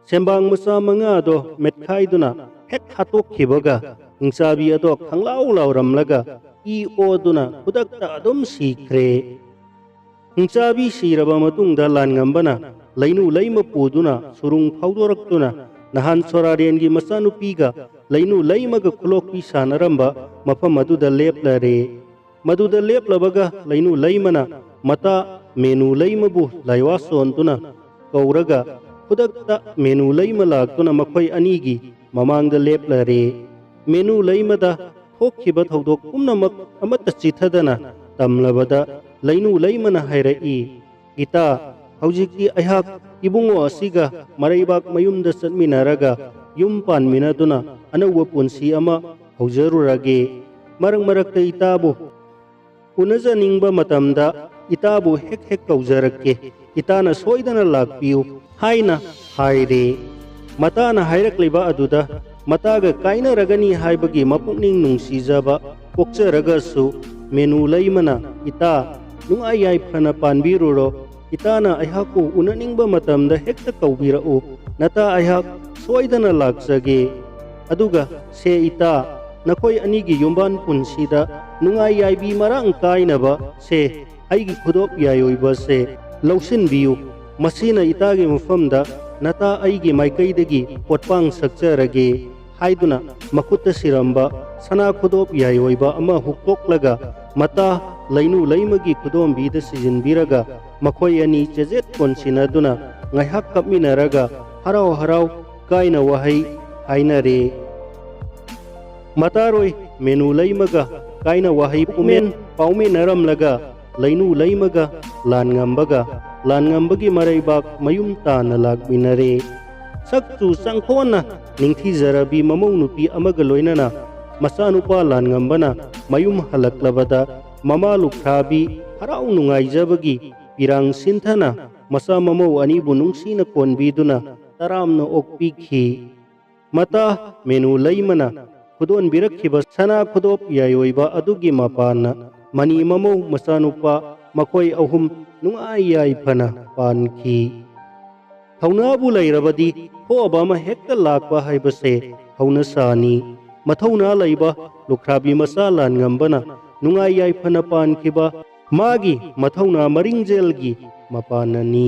ꯁꯦꯝꯕꯥꯡ ꯃꯆꯥ ꯃꯉꯥꯗꯣ ꯃꯦꯠꯈꯥꯏꯗꯨꯅ ꯍꯦꯛ ꯍꯥꯠꯇꯣꯛꯈꯤꯕꯒ, ꯍꯤꯡꯆꯥꯕꯤ ꯑꯗꯣ ꯈꯪꯂꯥꯎ ꯂꯥꯎꯔꯝꯂꯒ ꯏ ꯑꯣꯗꯨꯅ ꯈꯨꯗꯛꯇ ꯑꯗꯨꯝ ꯁꯤꯈ꯭ꯔꯦ꯫ ꯍꯤꯡꯆꯥꯕꯤ ꯁꯤꯔꯕ ꯃꯇꯨꯡꯗ ꯂꯥꯟꯉꯝꯕꯅ ꯂꯩꯅꯨ ꯂꯩꯃ ꯄꯨꯗꯨꯅ ꯁꯨꯔꯨꯡ ꯐꯥꯎꯗꯣꯔꯛꯇꯨꯅ ꯅꯍꯥꯟ ꯁꯣꯔꯥꯔꯦꯟꯒꯤ ꯃꯆꯥꯅꯨꯄꯤꯒ ꯂꯩꯅꯨ ꯂꯩꯃꯒ ꯈꯨꯂꯣꯛꯄꯤ ꯁꯥꯟꯅꯔꯝꯕ ꯃꯐꯝ ꯑꯗꯨꯗ ꯂꯦꯞꯂꯔꯦ꯫ ꯃꯗꯨꯗ ꯂꯦꯞꯂꯕꯒ ꯂꯩꯅꯨ ꯂꯩꯃꯅ ꯃꯇꯥ ꯃꯦꯅꯨ ꯂꯩꯃꯕꯨ ꯂꯥꯏꯋꯥ ꯁꯣꯟꯗꯨꯅ ꯀꯧꯔꯒ ꯈꯨꯗꯛꯇ ꯃꯦꯅꯨ ꯂꯩꯃ ꯂꯥꯛꯇꯨꯅ ꯃꯈꯣꯏ ꯑꯅꯤꯒꯤ ꯃꯃꯥꯡꯗ ꯂꯦꯞꯂꯔꯦ꯫ ꯃꯦꯅꯨ ꯂꯩꯃꯗ ꯊꯣꯛꯈꯤꯕ ꯊꯧꯗꯣꯛ ꯄꯨꯝꯅꯃꯛ ꯑꯃꯠꯇ ꯆꯤꯊꯗꯅ ꯇꯝꯂꯕꯗ ꯂꯩꯅꯨ ꯂꯩꯃꯅ ꯍꯥꯏꯔꯛꯏ, "ꯏꯇꯥ, ꯍꯧꯖꯤꯛꯇꯤ ꯑꯩꯍꯥꯛ ꯏꯕꯨꯡꯉꯣ ꯑꯁꯤꯒ ꯃꯔꯩꯕꯥꯛ ꯃꯌꯨꯝꯗ ꯆꯠꯃꯤꯟꯅꯔꯒ ꯌꯨꯝ ꯄꯥꯟꯃꯤꯟꯅꯗꯨꯅ ꯑꯅꯧꯕ ꯄꯨꯟꯁꯤ ꯑꯃ ꯍꯧꯖꯔꯨꯔꯒꯦ꯫ ꯃꯔꯛ ꯃꯔꯛꯇ ꯏꯇꯥꯕꯨ ꯎꯅꯖꯅꯤꯡꯕ ꯃꯇꯝꯗ ꯏꯇꯥꯕꯨ ꯍꯦꯛ ꯍꯦꯛ ꯀꯧꯖꯔꯛꯀꯦ꯫ ꯏꯇꯥꯅ ꯁꯣꯏꯗꯅ ꯂꯥꯛꯄꯤꯌꯨ" ꯍꯥꯏꯅ ꯍꯥꯏꯔꯦ꯫ ꯃꯇꯥꯅ ꯍꯥꯏꯔꯛꯂꯤꯕ ꯑꯗꯨꯗ ꯃꯇꯥꯒ ꯀꯥꯏꯅꯔꯒꯅꯤ ꯍꯥꯏꯕꯒꯤ ꯃꯄꯨꯛꯅꯤꯡ ꯅꯨꯡꯁꯤꯖꯕ ꯄꯣꯛꯆꯔꯒꯁꯨ, ꯃꯦꯅꯨ ꯂꯩꯃꯅ, "ꯏꯇꯥ, ꯅꯨꯡꯉꯥꯏ ꯌꯥꯏꯐꯅ ꯄꯥꯟꯕꯤꯔꯨꯔꯣ꯫ ꯏꯇꯥꯅ ꯑꯩꯍꯥꯛꯄꯨ ꯎꯅꯅꯤꯡꯕ ꯃꯇꯝꯗ ꯍꯦꯛꯇ ꯀꯧꯕꯤꯔꯛꯎ꯫ ꯅꯇꯥ ꯑꯩꯍꯥꯛ ꯁꯣꯏꯗꯅ ꯂꯥꯛꯆꯒꯦ꯫ ꯑꯗꯨꯒ ꯁꯦ ꯏꯇꯥ, ꯅꯈꯣꯏ ꯑꯅꯤꯒꯤ ꯌꯨꯝꯕꯥꯟ ꯄꯨꯟꯁꯤꯗ ꯅꯨꯡꯉꯥꯏ ꯌꯥꯏꯕꯤ ꯃꯔꯥꯡ ꯀꯥꯏꯅꯕ ꯁꯦ ꯑꯩꯒꯤ ꯈꯨꯗꯣꯞ ꯌꯥꯏꯑꯣꯏꯕꯁꯦ ꯂꯧꯁꯤꯟꯕꯤꯌꯨ꯫ ꯃꯁꯤꯅ ꯏꯇꯥꯒꯤ ꯃꯐꯝꯗ ꯅꯇꯥ ꯑꯩꯒꯤ ꯃꯥꯏꯀꯩꯗꯒꯤ ꯄꯣꯠꯄꯥꯡ ꯁꯛꯆꯔꯒꯦ" ꯍꯥꯏꯗꯨꯅ ꯃꯈꯨꯠꯇ ꯁꯤꯔꯝꯕ ꯁꯅꯥ ꯈꯨꯗꯣꯞ ꯌꯥꯏꯑꯣꯏꯕ ꯑꯃ ꯍꯨꯛꯇꯣꯛꯂꯒ ꯃꯇꯥ ꯂꯩꯅꯨ ꯂꯩꯃꯒꯤ ꯈꯨꯗꯣꯝꯕꯤꯗ ꯁꯤꯖꯤꯟꯕꯤꯔꯒ ꯃꯈꯣꯏ ꯑꯅꯤ ꯆꯦꯖꯦꯠ ꯀꯣꯟꯁꯤꯟꯅꯗꯨꯅ ꯉꯥꯏꯍꯥꯛ ꯀꯞꯃꯤꯟꯅꯔꯒ ꯍꯔꯥꯎ ꯍꯔꯥꯎ ꯀꯥꯏꯅ ꯋꯥꯍꯩ ꯍꯥꯏꯅꯔꯦ꯫ ꯃꯇꯥꯔꯣꯏ ꯃꯦꯅꯨ ꯂꯩꯃꯒ ꯀꯥꯏꯅ ꯋꯥꯍꯩ ꯄꯨꯃꯦꯟ ꯄꯥꯎꯃꯤꯟꯅꯔꯝꯂꯒ ꯂꯩꯅꯨ ꯂꯩꯃꯒ ꯂꯥꯟꯉꯝꯕꯒ ꯂꯥꯟꯉꯝꯕꯒꯤ ꯃꯔꯩꯕꯥꯛ ꯃꯌꯨꯝ ꯇꯥꯅ ꯂꯥꯛꯃꯤꯟꯅꯔꯦ꯫ ꯁꯛ ꯆꯨ ꯆꯪꯈꯣꯟꯅ ꯅꯤꯡꯊꯤꯖꯔꯕꯤ ꯃꯃꯧ ꯅꯨꯄꯤ ꯑꯃꯒ ꯂꯣꯏꯅꯅ ꯃꯆꯥꯅꯨꯄꯥ ꯂꯥꯟꯉꯝꯕꯅ ꯃꯌꯨꯝ ꯍꯜꯂꯛꯂꯕꯗ ꯃꯃꯥ ꯂꯨꯈ꯭ꯔꯥꯕꯤ ꯍꯔꯥꯎ ꯅꯨꯡꯉꯥꯏꯖꯕꯒꯤ ꯄꯤꯔꯥꯡ ꯁꯤꯟꯊꯅ ꯃꯆꯥ ꯃꯃꯧ ꯑꯅꯤꯕꯨ ꯅꯨꯡꯁꯤꯅ ꯀꯣꯟꯕꯤꯗꯨꯅ ꯇꯔꯥꯝꯅ ꯑꯣꯛꯄꯤꯈꯤ꯫ ꯃꯇꯥ ꯃꯦꯅꯨ ꯂꯩꯃꯅ ꯈꯨꯗꯣꯟꯕꯤꯔꯛꯈꯤꯕ ꯁꯅꯥ ꯈꯨꯗꯣꯞ ꯌꯥꯏꯑꯣꯏꯕ ꯑꯗꯨꯒꯤ ꯃꯄꯥꯟꯅ ꯃꯅꯤ ꯃꯃꯧ ꯃꯆꯥꯅꯨꯄꯥ ꯃꯈꯣꯏ ꯑꯍꯨꯝ ꯅꯨꯡꯉꯥꯏ ꯌꯥꯏꯐꯅ ꯄꯥꯟꯈꯤ꯫ ꯊꯧꯅꯥꯕꯨ ꯂꯩꯔꯕꯗꯤ ꯊꯣꯛꯑꯕ ꯑꯃ ꯍꯦꯛꯇ ꯂꯥꯛꯄ ꯍꯥꯏꯕꯁꯦ ꯍꯧꯅꯁꯥꯅꯤ꯫ ꯃꯊꯧꯅꯥ ꯂꯩꯕ ꯂꯨꯈ꯭ꯔꯥꯕꯤ ꯃꯆꯥ ꯂꯥꯟꯉꯝꯕꯅ ꯅꯨꯡꯉꯥꯏ ꯌꯥꯏꯐꯅ ꯄꯥꯟꯈꯤꯕ ꯃꯥꯒꯤ ꯃꯊꯧꯅꯥ ꯃꯔꯤꯡꯖꯦꯜꯒꯤ ꯃꯄꯥꯟꯅꯅꯤ꯫